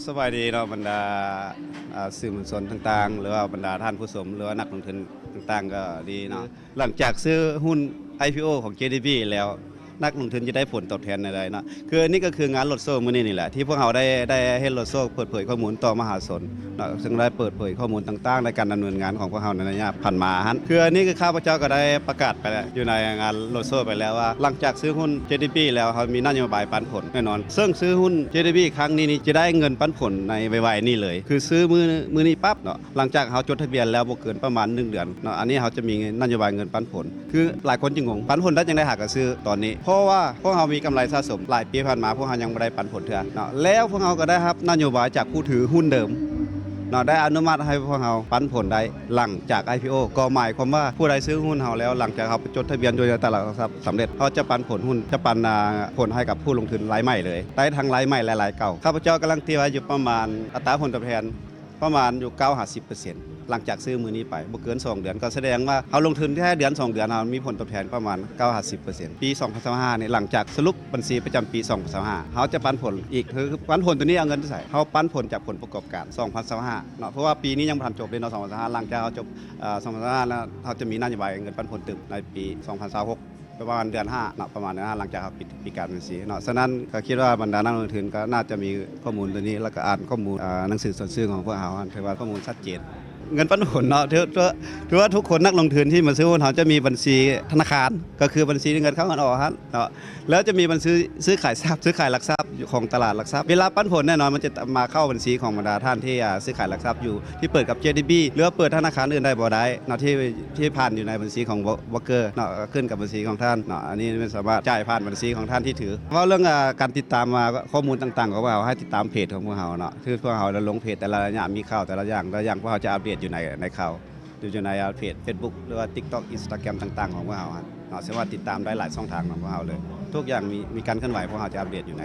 ສະບາຍດີເນາະ ບັນດາ ອ່າ ສື່ມວນຊົນຕ່າງໆ ຫຼືວ່າບັນດາທ່ານຜູ້ຊົມ ຫຼືວ່ານັກລົງທຶນຕ່າງໆ ກໍດີເນາະ. ຫຼັງຈາກຊື້ຫຸ້ນ ໄອພີໂອ ຂອງ ເຈດີບີ ແລ້ວ ນັກລົງທຶນຈະໄດ້ຜົນຕອບແທນແນວໃດເນາະ. ຄືອັນນີ້ກໍຄືງານໂຣດໂຊມື້ນີ້ນີ້ແຫຼະ ທີ່ພວກເຮົາໄດ້ ໄດ້ເຮັດໂຣດໂຊເປີດເຜີຍຂໍ້ມູນຕໍ່ມະຫາຊົນເນາະ ເຊິ່ງໄດ້ເປີດເຜີຍຂໍ້ມູນຕ່າງໆ ໃນການດຳເນີນງານຂອງພວກເຮົາໃນໄລຍະຜ່ານມາຫັ້ນ. ຄືອັນນີ້ຄືຂ້າພະເຈົ້າກໍໄດ້ປະກາດໄປແລ້ວ ຢູ່ໃນງານໂຣດໂຊໄປແລ້ວວ່າ ຫຼັງຈາກຊື້ຫຸ້ນ ເຈດີບີ ແລ້ວ ເຮົາມີນະໂຍບາຍປັນຜົນແນ່ນອນ. ເຊິ່ງຊື້ຫຸ້ນ ເຈດີບີ ຄັ້ງນີ້ນີ້ ຈະໄດ້ເງິນປັນຜົນໃນໄວໆນີ້ເລີຍ ຄືຊື້ມື້ ມື້ນີ້ປັບເນາະ. ຫຼັງຈາກເຮົາຈົດທະບຽນແລ້ວບໍ່ເກີນປະມານໜຶ່ງເດືອນເນາະ ອັນນີ້ເຮົາຈະມີນະໂຍບາຍເງິນປັນຜົນ. ຄືຫຼາຍຄົນຈຶ່ງງົງ ປັນຜົນໄດ້ຈັ່ງໃດຫາກະຊື້ຕອນນີ້ ເພາະວ່າພວກເຮົາມີກຳໄລສະສົມ ຫຼາຍປີຜ່ານມາພວກເຮົາຍັງບໍ່ໄດ້ປັນຜົນເທື່ອເນາະ. ແລ້ວພວກເຮົາກໍໄດ້ຮັບນະໂຍບາຍຈາກຜູ້ຖືຫຸ້ນເດີມເນາະ ໄດ້ອະນຸມັດໃຫ້ພວກເຮົາປັນຜົນໄດ້ຫຼັງຈາກ ໄອພີໂອ ກໍໝາຍຄວາມວ່າຜູ້ໃດຊື້ຫຸ້ນເຮົາແລ້ວ ຫຼັງຈາກເຮົາໄປຈົດທະບຽນຢູ່ໃນຕະຫຼາດຫຼັກຊັບສຳເລັດ ເຮົາຈະປັນຜົນຫຸ້ນ ຈະປັນ ອາ ຜົນໃຫ້ກັບຜູ້ລົງທຶນລາຍໃໝ່ເລີຍ ໄດ້ທັງລາຍໃໝ່ ແລະ ລາຍເກົ່າ. ຂ້າພະເຈົ້າກາຣັນຕີໄວ້ຢູ່ປະມານອັດຕາຜົນຕອບແທນ ປະມານຢູ່ເກົ້າຫາສິບເປີເຊັນ ຫຼັງຈາກຊື້ມື້ນີ້ໄປ ບໍ່ເກີນສອງເດືອນ ກໍສະແດງວ່າເຮົາລົງທຶນແຄ່ເດືອນສອງເດືອນ ເຮົາມີຜົນຕອບແທນປະມານເກົ້າຫາສິບເປີເຊັນ. ປີສອງພັນຊາວຫ້ານີ້ ຫຼັງຈາກສະຫຼຸບບັນຊີປະຈຳປີສອງພັນຊາວຫ້າ ເຮົາຈະປັນຜົນອີກ ຄືປັນຜົນຕົວນີ້ເອົາເງິນໃສ? ເຮົາປັນຜົນຈາກຜົນປະກອບການສອງພັນຊາວຫ້າເນາະ ເພາະວ່າປີນີ້ຍັງບໍ່ທັນຈົບເດ້ເນາະ ສອງພັນຊາວຫ້າ ຫຼັງຈາກເຮົາຈົບ ເອີ ສອງພັນຊາວຫ້າແລ້ວ ເຮົາຈະມີນະໂຍບາຍເງິນປັນຜົນຕື່ມໃນປີສອງພັນຊາວຫົກ ປະມານເດືອນຫ້າເນາະ ປະມານເດືອນຫ້າ ຫຼັງຈາກເຮົາປິດປີການບັນຊີເນາະ. ສະນັ້ນກໍຄິດວ່າບັນດານັກລົງທຶນກໍໜ້າຈະມີຂໍ້ມູນຕົວນີ້ ແລ້ວກໍອ່ານຂໍ້ມູນ ເອີ ໜັງສືຊວນຊື່ຂອງພວກເຮົາ ຖືວ່າຂໍ້ມູນຊັດເຈນ. ເງິນປັນຜົນເນາະ ຖື ຖື ຖືວ່າທຸກຄົນນັກລົງທຶນທີ່ມາຊື້ຫຸ້ນເຮົາຈະມີບັນຊີທະນາຄານ ກໍຄືບັນຊີເງິນເຂົ້າເງິນອອກຫັ້ນເນາະ ແລ້ວຈະມີບັນຊີຊື້ຂາຍຊັບ ຊື້ຂາຍຫຼັກຊັບຂອງຕະຫຼາດຫຼັກຊັບ. ເວລາປັນຜົນແນ່ນອນມັນຈະມາເຂົ້າບັນຊີຂອງບັນດາທ່ານທີ່ ອາ ຊື້ຂາຍຫຼັກຊັບຢູ່ ທີ່ເປີດກັບ ເຈດີບີ ຫຼືວ່າເປີດທະນາຄານອື່ນໄດ້ບໍ່ໄດ້ເນາະ ທີ່ ທີ່ຜ່ານຢູ່ໃນບັນຊີຂອງໂບຣກເກີເນາະ ກໍຂຶ້ນກັບບັນຊີຂອງທ່ານເນາະ. ອັນນີ້ແມ່ນສາມາດຈ່າຍຜ່ານບັນຊີຂອງທ່ານທີ່ຖື. ເວົ້າເລື່ອງ ອາ ການຕິດຕາມ ອາ ຂໍ້ມູນຕ່າງໆຂອງພວກເຮົາ ໃຫ້ຕິດຕາມເພຈຂອງພວກເຮົາເນາະ ຄືພວກເຮົາລົງເພຈແຕ່ລະໄລຍະ ມີຂ່າວແຕ່ລະຢ່າງ ແຕ່ລະຢ່າງພວກເຮົາຈະອັບເດດຢູ່ໃນ ໃນຂ່າວ ຢູ່ ຢູ່ໃນເພຈ Facebook ຫຼືວ່າ TikTok Instagram ຕ່າງໆຂອງພວກເຮົາຫັ້ນເນາະ ສາມາດຕິດຕາມໄດ້ຫຼາຍຊ່ອງທາງຂອງພວກເຮົາເລີຍ. ທຸກຢ່າງມີ ມີການເຄື່ອນໄຫວ ພວກເຮົາຈະອັບເດດຢູ່ໃນ